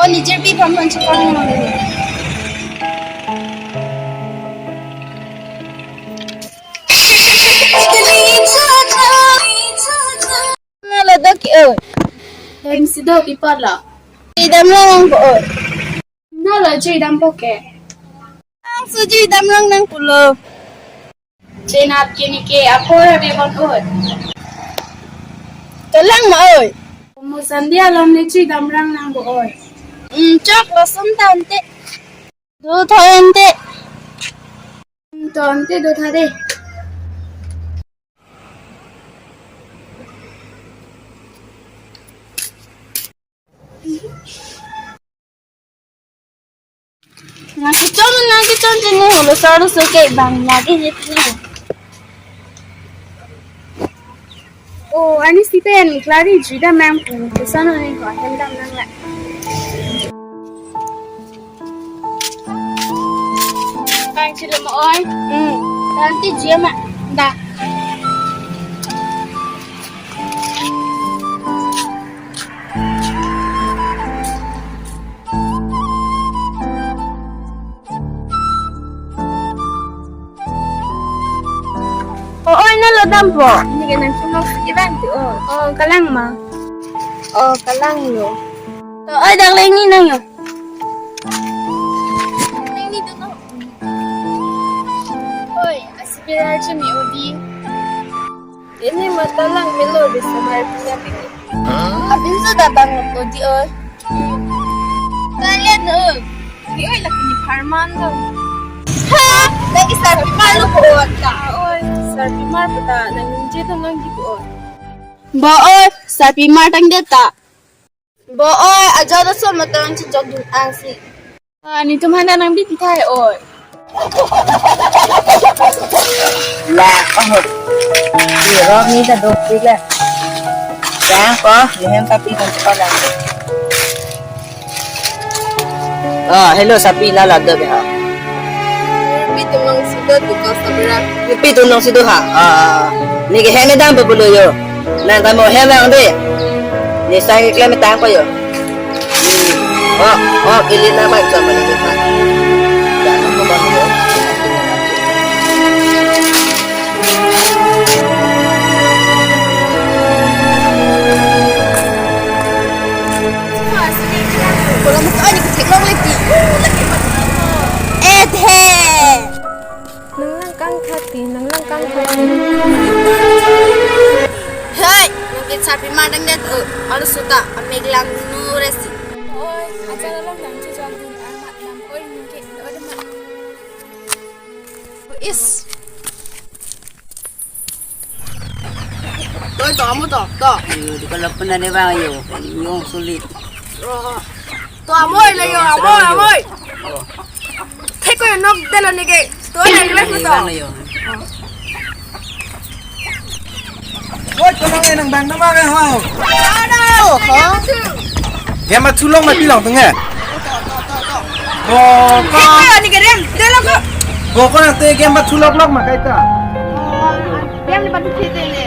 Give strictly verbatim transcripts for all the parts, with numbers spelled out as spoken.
O nijirpi pon pon chikon mo. Nalo do ke-oi. Hem si do pi pon lo. Jui damrong nangpo-oi. Nalo jui dampo ke. Nang so jui damrong nang pulo. Chenap ke neke apor ave pon-oi. Kalang ma-oi. Mo sandi alom le jui damrong nangpo-oi. Hmm, chok lo sum ta ante. Do tha ante. Hmm, to ante do tha de. Nang kechon, nang kechon chini holo saru so ke bang lagi je pini. Oh, ani si pen klari jui damrong pu. Kesan oni ko hem damrong la. Bang chile mo oi. Hmm. Nanti jui ma. Da. O oi, nalo dampo. Neke nang chunok si ke bang ti o. O kalang ma. O kalang lo. To oi, dak leng ni nang yo. Leng ni tu no. Oi, asipira chini odi. Ini mata lang melo di sabar punya pini. Abin sudah bang lo di oi. Kalian oi. Di oi lagi ni parman lo. Ha, lagi sarpi mar lo ko ta. Oi, sarpi mar puta nang ninje dong nang di ko. Bo oi, sarpi mar tang deta. Bo oi, ajo do so matang chijok dun angsi. Ah, netum hana nang bi pithai oi. La, oh. Di ro ni ta dok pik la. Ya, ko, ni hem tapi kan sekolah. Ah, hello, sapi lala do be ha. Pi tumang sido duka sabra. Pi tumang sido ha. Ah, neke hem dam be bulu yo. Nang ta mo hem lang de. Ni sang ke klem tang ko yo. Oh, oh, kili na mai sama ni kita. Ya, aku bantu. Kalau mau kau ni kecil long lagi. Eh, deh. Nang lang kang khati, nang lang kang khati. Hei, nang ke sarpi mar tang det, oh, alu suta, ameglang nu resi. Oi, aja lo nang chijok dun amat nam, oi, nang ke, oi, demat. Is. Toi to, amo to, to. Yo, di kalau pernah deh bang, yo, yung sulit. Oh. To amoi lo yo, amoi, amoi. Thek ko nok delo neke. To na request mo to. Oi, ko nang enang bang nama ke ho. Ano? Ho? Game ma chulong ma pilong tenge. Bo ko. Thek ko neke rem, delo ko. Bo ko nang te game ma chulok lok ma kaita. Game ni patu thete le.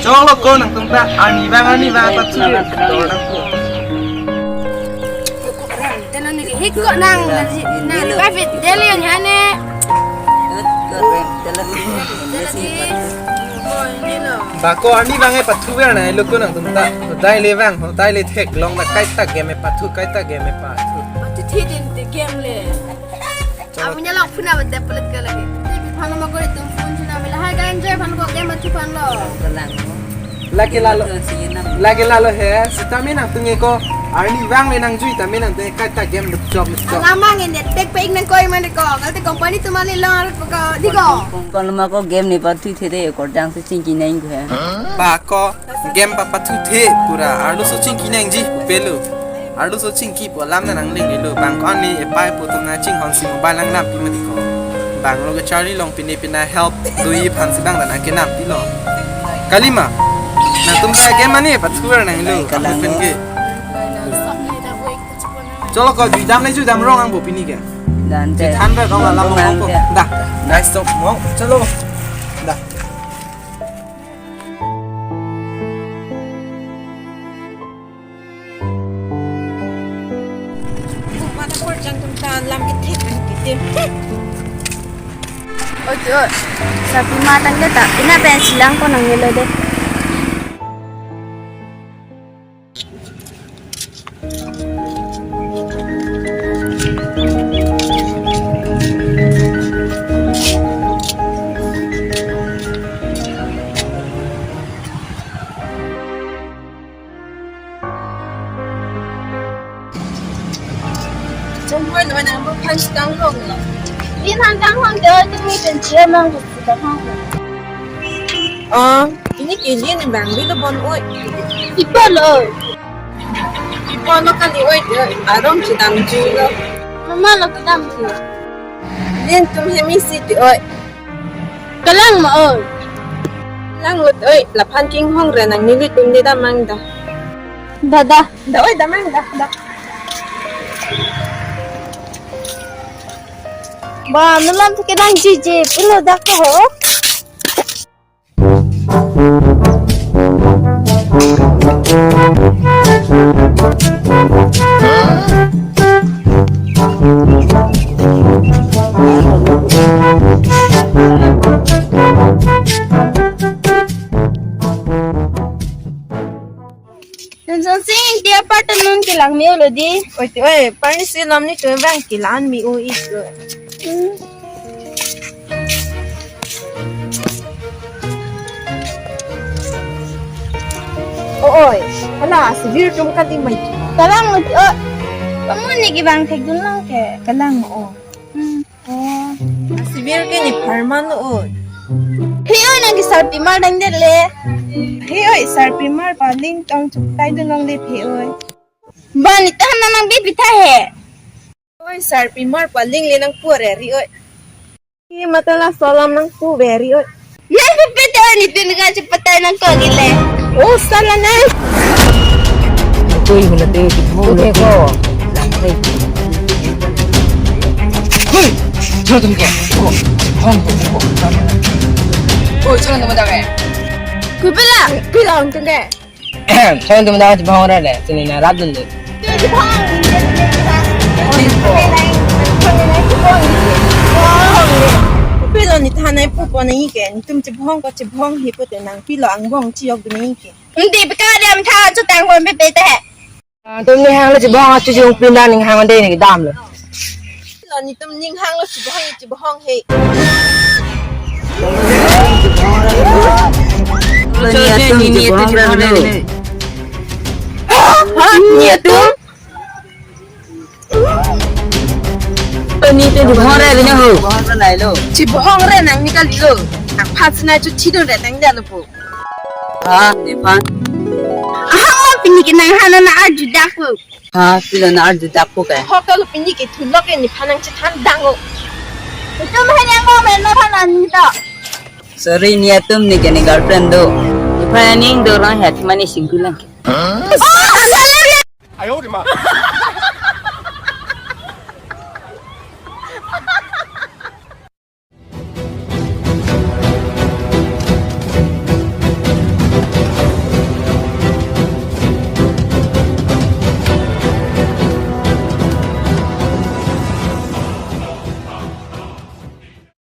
Chok lo ko nangtum ta ani bang ani bang ta chu. Telo ni hik ko nang nang private dele yang hane. Ba ko ani bang e pathu ber na lo ko nangtum ta. Dai le bang, dai le theklong na kaita game e pathu, kaita game e pathu. Pathu thi din te game le. Amunya lok phuna bete pelet ke lagi. Tapi phano ma kori tum phone phuna mila hai kan je phano ko game mati phano. Kelang. Lagi lalo. Lagi lalo he. Sitame nangtum e ko. Arni bang le nangjui tame nangtum e kaita game betok betok. Alamang ini tek pe ing nang koi mane ko. Kalte company tum mali long arut ko di ko. Kon ma ko game ni pathu thete ko jang si chingki nang ko he. Ba ko game pa pathu the pura. Arlo so chingki nangji pelo. Arlo so chingki pu alam na nangling lelo bang ko ani epai pu tum na chinghon si mobile nang nampi mati ko. Bang lo ke charli long pine pina help do-i aphan si bang na nang ke nampi lo. Kalima. Nangtum sa game ani pathu ber nanglo. Kalang. Apen ke. Cholo ko jui dam le jui dam rong ang bo pini ke. Dan te. Than ber rong alam rong ang bo. Da. Nice talk mo. Cholo. Da. Ada kurjang tum ta lam kethek kan kitim. Oke, oh. Sarpimar tangte ta, pina pen chelang ko nangnelo de. Chomhoi lo, nang bo phan sitang hong lo. Di phan tang hong de, tumi pen chia mang ko sitang hong lo. Oh, ini ke di ni bang di lo bon oi. Ipo lo. Ipo lo kali oi de, arom chedam ju lo. Mama lo kedam ju. Din tum hemi si di oi. Kalang ma oi. Lang ut oi, laphan kinghong re nang neli tum di damang da. Da, da. Da oi, damang da, da. Ba, nulam tu kedang jiji, pulo da ko ho. Nang sonsing dia part nun kelang me-o lo di. Oi, ti oi, parni si lam ni tu bang kelang me-o ik. Hmm. O oi, hala, sibir tum kali mai. Kalang lo ti oi. Kamu ni kibang thek dun lang ke. Kalang o. Hmm. Oh, sibir ke ni pharman o. He oi, nang ke sarpimar dang det le. He oi, sarpimar paling tong chuktai dun long le he oi. Ba ni tahan nang bi pitha he. Oi, sarpimar paling le nang pu re ri oi. He matala salam nang pu ve ri oi. Nang pu pete oi, ni tin ka chu patai nang ko gile. Oh, sala nang. Koi hula te ki mo le ko. Hei, chalo tum ko. Hong ko ko. Oi, chalo tum da ke. Kupila, pila hong tum ke. Chalo tum da ke bhong ra le. Sini na rap dun de. Pilo ni thanai pupo nai ke, tum chibhong ko chibhong hi pute nang pilo angbong chiyok dun ke. Hindi pika diam tha chutang kon pe pe te. Ah, tum ni hang lo chibhong, achu chung pinda ning hang de ni dam lo. Pilo ni tum ning hang lo chibhong, chibhong he. Lo ni atum ni chibhong ra lo. Ha? Ni atum? Ni te chibhong re ni ho. Chibhong re nang ni kali lo. Nang phan sinai chu chidon re nang dia lo po. Ha, ni phan. Aha, pini ke nang hana na arju dak po. Ha, pilo na arju dak po ke. Ho kalo pini ke thulok ke ni phan nang chethan dang o. Tum hanya ngo men na phan ani to. Sorry, ni atum ni ke ni girlfriend do. Ni phan ani do rang hat mani singkulang ke. Oh, alam ya. Ayo, di ma.